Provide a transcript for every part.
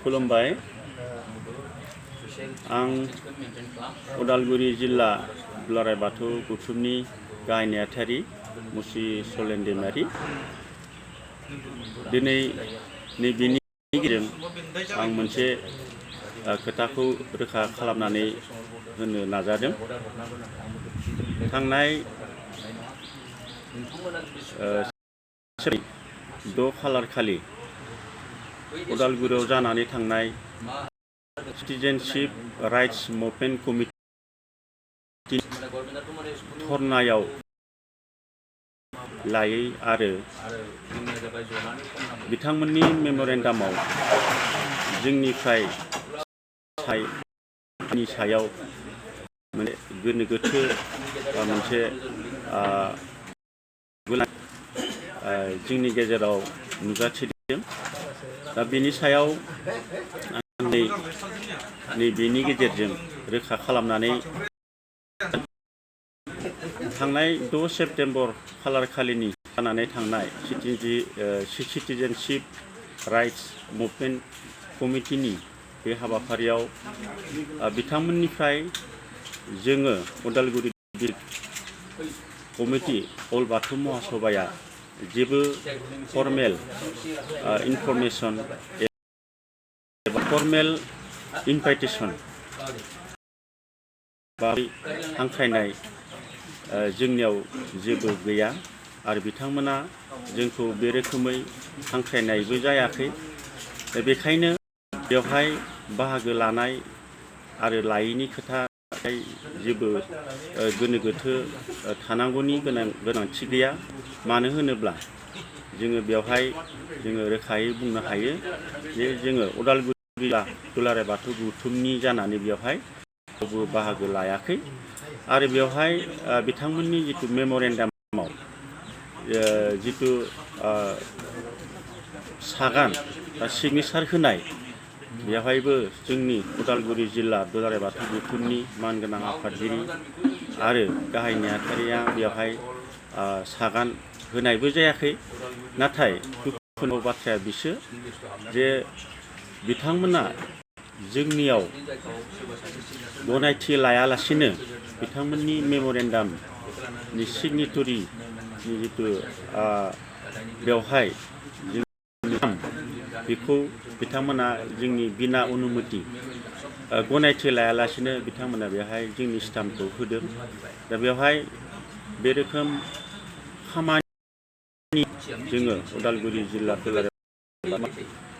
खुलुमबाय आं उदालगुरि जिल्ला दुलाराय बाथौ गौथुमनि गाहाय नेहाथारि मुसि सोलेन दैमारि दिनै नैबेनि गेजेरजों आं मोनसे खोथाखौ रोखा खालामनानै होनो नाजादों। थांनाय 6 खालार खालि उदालगुरियाव जानानै थांनाय सिटिजेनशिप राइट्स मुभमेन्ट कमिटि धर्नायाव लायै आरो बिथांमोननि मेम'रेन्डामाव जोंनिफ्राय सायाव मोनसे गोनो गोथो मोनसे जोंनि गेजेराव नुजाथिदों। दा बेनि सायाव नैबेनि गेजेरजों रोखा खालामनानै थांनाय 6 सेप्तेम्बर खालार खालिनि जानानै थांनाय सिटिजेनशिप राइट्स मुभमेन्ट कमिटिनि बे हाबाफारियाव बिथांमोननिफ्राय जोङो उदालगुरि कमिटि अल बाथौ महासभाया जेबो फर्मेल इनफरमेसन एबा फर्मेल इनभाइटेसन बा हांख्रायनाय जोंनियाव जेबो गैया आरो बिथांमोना जोंखौ बे रोखोमै हांख्रायनायबो जायाखै। बेखायनो बेवहाय बाहागो लानाय आरो लायैनि खोथा जेबो गोनो गोथो थानांगौनि गोनांथि गैया। मानो होनोब्ला जोङो बेवहाय रोखायै बुंनो हायो जे जोङो उदालगुरि जिल्ला दुलाराय बाथौ गौथुमनि जानानै बेवहाय रावबो बाहागो लायाखै आरो बेवहाय बिथांमोननि जिथु मेम'रेन्डामाव जिथु सागान बा सिगनेसार होनाय बेवहायबो जोंनि उदालगुरि जिल्ला दुलाराय बाथौ गौथुमनि मानगोनां आफादगिरि आरो गाहाय नेहाथारिया बेवहाय सागान होनायबो जायाखै। नाथाय दुखुनांथाव बाथ्राया बिसो जे बिथांमोना जोंनियाव गनायथि लायालासिनो बिथांमोननि मेम'रेन्डामनि सिगनेटरिनि जिथु बेवहाय बेखौ बिथांमोना जोंनि बिना अनुमति गनायथि लायालासिनो बिथांमोना बेवहाय जोंनि स्टाम्पखौ होदों। दा बेवहाय बे रोखोम खामानि जोङो उदालगुरि जिल्ला दुलाराय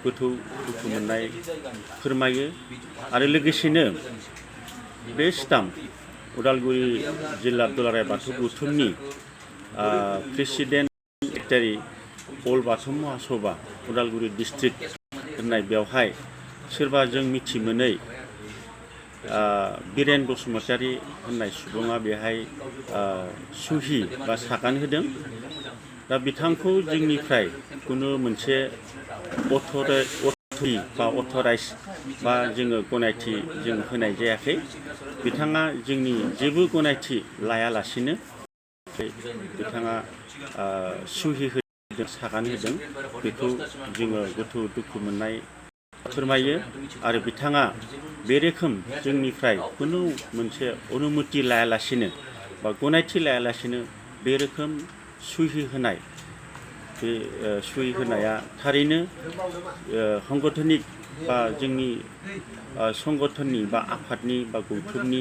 गोथौ दुखु मोननाय फोरमायो आरो लोगोसेनो बे स्टाम्प उदालगुरि जिल्ला दुलाराय बाथौ गौथुमनि प्रेसिडेन्ट सेक्रेटारि अल बाथौ महासभा उदालगुरि डिस्ट्रिक्ट होननाय बेवहाय सोरबा जों मिथि मोनै बिरेन बसुमतारी होननाय सुबुङा बेहाय सुहि बा सागान होदों। दा बिथांखौ जोंनिफ्राय खुनु मोनसे अथराइज बा जोङो गनायथि जों होनाय जायाखै। बिथाङा जोंनि जेबो गनायथि लायालासिनो बिथाङा सुहि होदों सागान होदों। बेखौ जोङो गोथौ दुखु मोननाय फोरमायो आरो बिथाङा बे रोखोम जोंनिफ्राय खुनु मोनसे अनुमति लायालासिनो बा गनायथि लायालासिनो बे रोखोम सुहि होनाय बे सुहि होनाया थारैनो संगठनिक बा जोंनि संगठननि बा आफादनि बा गौथुमनि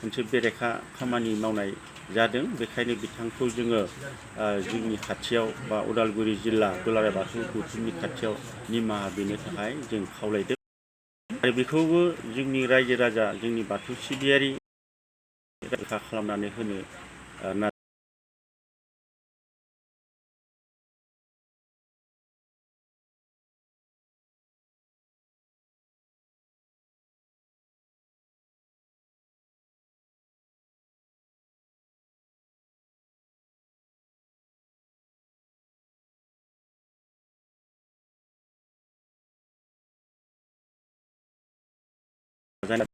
मोनसे बेरेखा खामानि मावनाय जादों। बेखायनो बिथांखौ जोङो जोंनि खाथियाव बा उदालगुरि जिल्ला दुलाराय बाथौ गौथुमनि खाथियाव निमाहा बिनो थाखाय जों खावलायदों आरो बेखौबो जोंनि रायजो राजा जोंनि बाथौ सिबियारि रोखा खालामनानै होनो